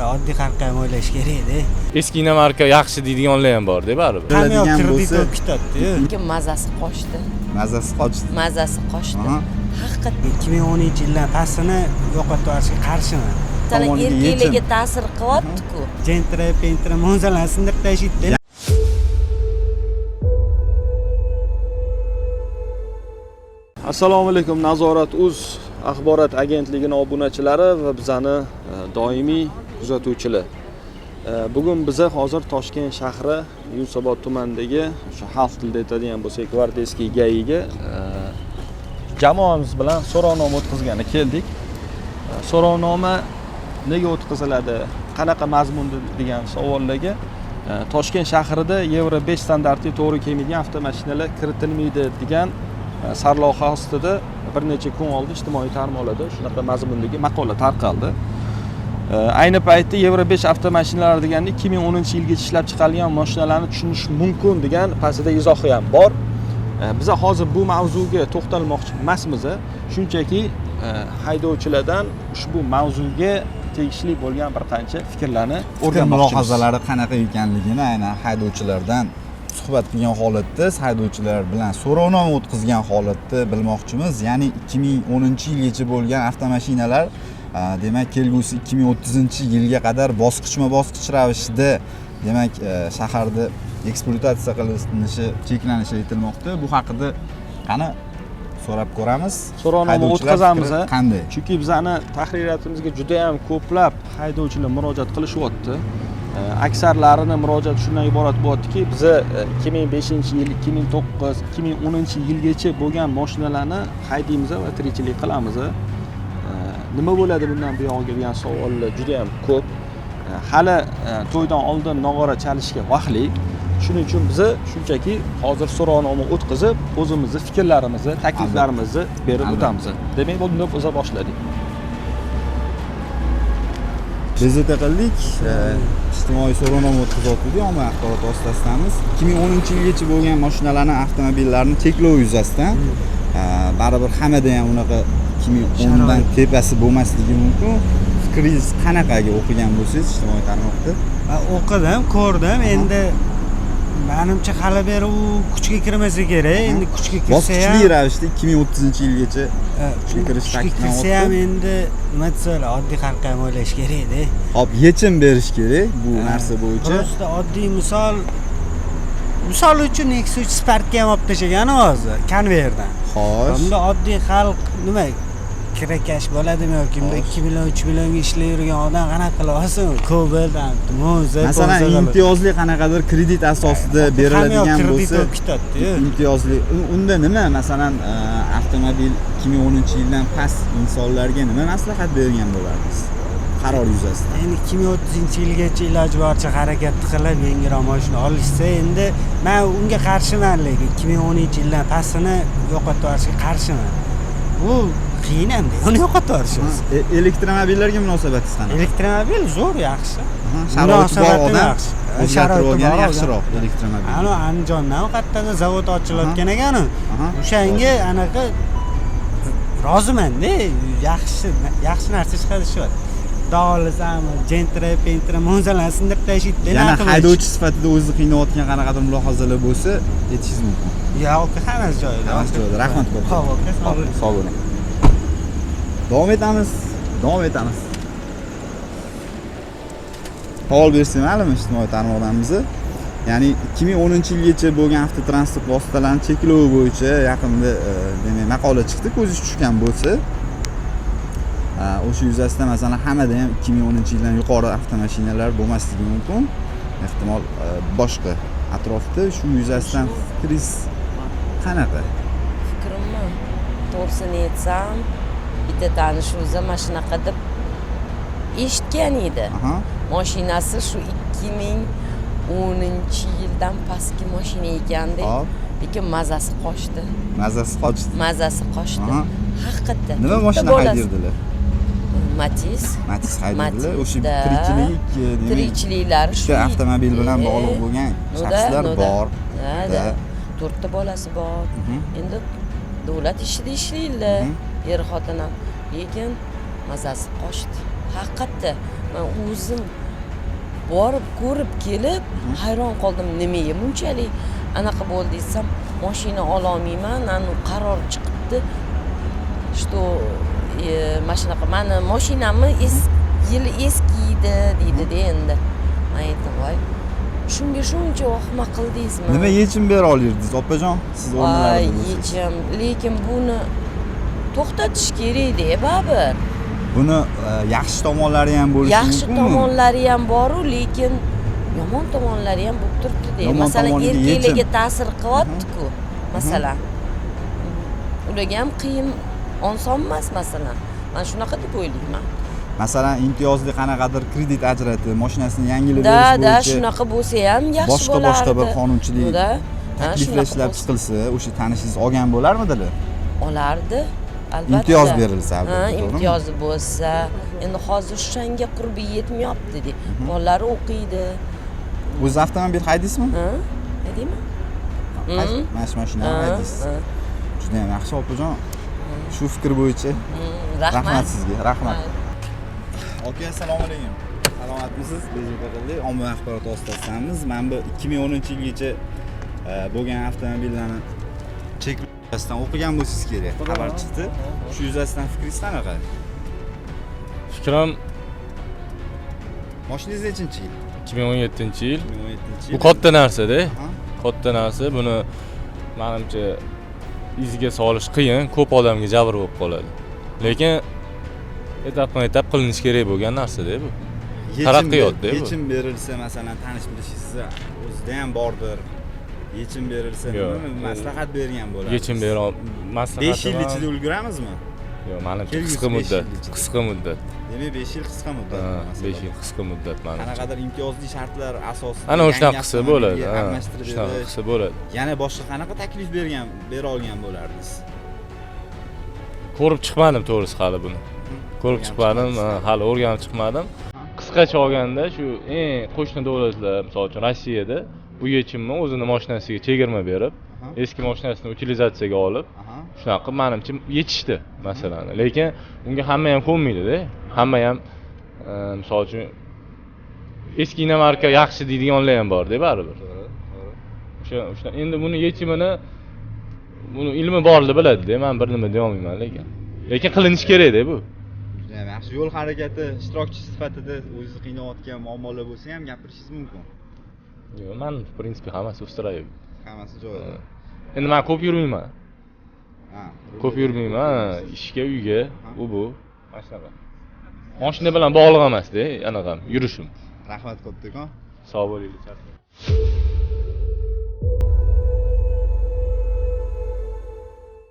Bo'ladi, oddiy xalqqa ham o'ylash kerakda. Eski inomarka yaxshi deydiganlar ham borda baribir. Hamma yoq Bo'ladigan kredit bo'lsa- bo'lib ketadi-yu. Lekin mazasi qochdi. Mazasi qochdi. Mazasi qochdi. Aha. Haqiqatdan. 2010-yildan pastini yo'qotib yuborishga qarshiman. Masalan, Tomoniga erkaklarga yechim. ta'sir qilyapti-ku. Gentra, Pentra, Monzalarni sindirib tashlaydi. Assalomu alaykum, Nazorat uz axborot agentligini obunachilari va bizani doimiy kuzatuvchilar. Bugun biza hozir Toshkent shahri Yunusobod tumanidagi o'sha xalq tilida aytadigan bo'lsak, Gvardeyskiy GAIga jamoamiz bilan so'rovnoma o'tkazgani keldik. So'rovnoma nega o'tkaziladi, qanaqa mazmunda degan savollarga Toshkent shahrida Yevro 5 standartiga to'g'ri kelmaydigan avtomashinalar kiritilmaydi degan sarlavha ostida bir necha kun oldin ijtimoiy tarmoqlarda shunaqa mazmundagi maqola tarqaldi. Ayni paytda Yevro 5 avtomashinalari deganda 2010-yilgacha ishlab chiqarilgan mashinalarni tushunish mumkin degan pastida izohi ham bor. Biza hozir bu mavzuga to'xtalmoqchi emasmiz, shunchaki haydovchilardan ushbu mavzuga tegishli bo'lgan bir qancha fikrlarni Fikr o'rganmoqchimiz. Mulohazalari qanaqa ekanligini aynan haydovchilardan suhbat qilgan holatda, haydovchilar bilan so'rovnoma o'tkazgan holatda bilmoqchimiz. Ya'ni 2010-yilgacha bo'lgan avtomashinalar, demak, kelgusi 2030-yilga qadar bosqichma-bosqich ravishda, demak, shaharda ekspluatatsiya qilinishi cheklanishi aytilmoqda. Bu haqida qani so'rab ko'ramiz. So'rovnoma Haydovchilar o'tkazamiz, fikri a? Qanday? Chunki bizani tahririyatimizga juda ham ko'plab haydovchilar murojaat qilishyapti. Aksarlarini murojaati shundan iborat bo'lyaptiki, biza 2005-yil, 2009, 2010-yilgacha bo'lgan mashinalarni haydaymiz va tirikchilik qilamiz. Nima bo'ladi bundan buyog'iga degan savollar juda ham ko'p. Hali to'ydan oldin nog'ora chalishga vaqtli. Shuning uchun biza shunchaki hozir so'rovnoma o'tkazib, o'zimizni fikrlarimizni, takliflarimizni berib o'tamiz. Demak, bunda biza boshladik. Bezovta qildik. Ijtimoiy so'rovnoma o'tkazayotgandik ommaviy axborot vositasidamiz. 2010-yilgacha bo'lgan mashinalarni, avtomobillarni cheklov yuzasidan, baribir hammada ham unaqa 2010 dan tepasi bo'lmasligi mumkin. Fikringiz qanaqa agar o'qigan bo'lsangiz ijtimoiy tarmoqda? Man o'qidim, ko'rdim. Endi menimcha hali beri u kuchga kirmasa kerak. Endi kuchga kirsa ham Bosqichli ravishda 2030-yilgacha kuchga kirish kuchga kirsa ham ta'kidlanyapti. Endi nima desa bo'ladi, oddiy xalqqa ham o'ylash kerakda. Hop, yechim berish kerak bu narsa bo'yicha. Просто oddiy misol, misol uchun Nexia 3 Spark'ga ham olib tashlagan hozir konveyerdan. Xo'sh. Bunda oddiy xalq nima kirakash bo'ladimi yoki bunda 2 million 3 millionga ishlab yurgan odam qanaqa qilib olsin? Cobalt, Monza, Masalan, Ponza. imtiyozli qanaqadir kredit asosida beriladigan kredit bo'lsa, bo'lib ketadi-yu. Imtiyozli. Unda nima, masalan, avtomobil 2010-yildan past insonlarga nima maslahat bergan bo'lardingiz qaror yuzasidan? Endi 2030-yilgacha iloji boricha harakat qilib yangiroq mashina olishsa, endi men unga qarshiman, lekin 2010-yildan pastini yo'qotib yuborishga qarshiman. Bu qiyin hamda uni yo'qotib yuborish. Elektromobillarga munosabatingiz qanaqa? Elektromobil zo'r, yaxshi. Sharoiti bor Munosabati odam yaxshi. o'zgartirib Sharoiti olgani bor odam. yaxshiroq elektromobil. Ana Andijondan qayerdadir zavod ochilayotgan ekan. Aha. O'shanga anaqa rozimanda, yaxshi yaxshi narsa chiqadi shu. Xudo xohlasa, Gentra, Pentra, Monzalarni sindirib tashlaydi. Yana narxi bo'yicha. haydovchi sifatida o'zizni qiynayotgan qanaqadir mulohazalar bo'lsa, aytishingiz mumkin. Yo'q, aka, hammasi joyida. Hammasi joyida. Rahmat ko'p. Xo'p, aka, sog' bo'ling. Sog' bo'ling. Davom etamiz. Davom etamiz. Savol bersak maylimi ijtimoiy tarmoqdan bizni? Ya'ni 2010-yilgacha bo'lgan avtotransport vositalarini cheklovi bo'yicha yaqinda, demak, maqola chiqdi, ko'zingiz tushgan bo'lsa, o'sha yuzasidan, masalan, hammada ham 2010-yildan yuqori avtomashinalar bo'lmasligi mumkin. Ehtimol, boshqa atrofda shu yuzasidan fikringiz qanaqa? Fikrimmi? To'g'risini aytsam, bitta tanish o'zi mana shunaqa deb eshitgan edi. Mashinasi shu 2010-yildan pastki mashina ekanda. Hop. Lekin mazasi qochdi. Mazasi qochdi. Mazasi qochdi. Haqiqatdan. Nima Bitta mashina bolasi- haydardilar? Matiz. Matiz haydardilar. O'sha Matiz-da. tirikchiligi demak, Tirikchiliklari shu. uchta avtomobil bilan bog'liq bo'lgan shaxslar bor. Da, Da. da. 4 ta bolasi bor. Endi davlat ishida ishlaydilar. Er xotin ham. Lekin mazasi qochdi. Haqiqatda. Man o'zim borib ko'rib kelib hayron qoldim, nimaga bunchalik anaqa bo'ldi desam, moshina ololmayman, anu qaror chiqibdi, что mana shunaqa mani moshinamni yili eskiydi deydida. Endi man aytdim, voy, shunga shuncha vahima qildingizmi? Nima yechim bera olardingiz, opajon, siz Voy, o'rnilarida bo'lsangiz? Yechim, lekin buni to'xtatish kerakda baribir. Buni yaxshi tomonlari ham bo'lishi Yaxshi mumkinmi? tomonlari ham boru, lekin yomon tomonlari ham bo'lib turibdida. Yomon Masalan, tomoniga erkaklarga yechim. Ta'sir qilyaptiku. Masalan, ularga ham qiyin, oson emas. Masalan, man shunaqa deb o'ylayman. Masalan, imtiyozli qanaqadir kredit ajratib, mashinasini yangilab Да. berish Да. bo'yicha Shunaqa bo'lsa ham yaxshi boshqa bo'lardi. boshqa bir qonunchilik Да. Ha, takliflar shunaqa ishlab bo'lsa- chiqilsa, o'sha tanishingiz olgan bo'larmidilar? Olardi, albatta. Imtiyoz berilsa, albatta, Ha, to'g'rimi? imtiyozi bo'lsa. Endi hozir o'shanga qurbi yetmayapti-de, bolalari o'qiydi. O'ziz avtomobil haydaysizmi? Ha, nima deyman? Mana shu mashinani Ha, haydaysiz. Ha. Juda ham yaxshi, opajon, shu fikr bo'yicha Rahmat. Rahmat sizga, rahmat. Mayli. Aka, assalomu alaykum, salomatmisiz? Bezovta qildik. Ommaviy axborot vositasidamiz. Mana bu 2010-yilgacha bo'lgan avtomobillarni cheklov yuzasidan o'qigan bo'lsangiz kerak, xabar chiqdi. Shu yuzasidan fikringiz qanaqa? Fikrim Moshinangiz nechinchi yil? 2017-yil. 2017. Bu katta narsada. Katta narsa. Buni, manimcha, iziga solish qiyin, ko'p odamga jabr bo'lib qoladi. Lekin etapma etap qilinishi kerak bo'lgan narsada bu. Taraqqiyot-da bu. Yechim berilsa, masalan, tanish bilishingizni o'zida ham bordir, yechim berilsa, Yo'q. nima maslahat bergan bo'lardingiz? Yechim bera maslahat. 5 yil ichida ulguramizmi? Yo'q, manimcha, Kelgusi qisqa 5 muddat. Yil ichida. Qisqa muddat. Demak, 5 yil qisqa muddat Ha, masalan. 5 yil qisqa muddat, manimcha. Qanaqadir imtiyozli shartlar asosida Ana yangi shunaqa qilsa bo'ladi. avtomobilga Ha, almashtirib shunaqa berish. qilsa bo'ladi. Yana boshqa qanaqa taklif bera olgan bo'lardingiz? Ko'rib chiqmadim, to'g'risi, hali buni ko'rib O'rganib chiqmadim. chiqmadingiz. Ha, hali o'rganib chiqmadim. Qisqacha olganda, shu eng qo'shni davlatlar, misol uchun, Rossiyada bu yechimni o'zini moshinasiga chegirma berib, eski moshinasini utilizatsiyaga olib, shunaqa qilib, manimcha, yechishdi masalani. Lekin unga hamma ham ko'nmaydida, hamma ham misol uchun, eski иномарка yaxshi deydiganlar ham borda baribir. To'g'ri, to'g'ri. O'sha endi buni yechimini, buni ilmi borlar biladida, man bir nima deyolmayman, lekin qilinishi kerakda bu. Judayam yaxshi. Yo'l harakati ishtirokchisi sifatida o'zingizni qiynayotgan muammolar bo'lsa ham gapirishingiz mumkin. Yo'q, man, в принципе, hammasi устраивает. Hammasi joyida. Endi man ko'p yurmayman. Ha. Ko'p yurmayman, ishga, uyga, u bu mana shunaqa, moshina bilan bog'liq emasda anaqam yurishim. Rahmat kattakon. Sog' bo'linglar.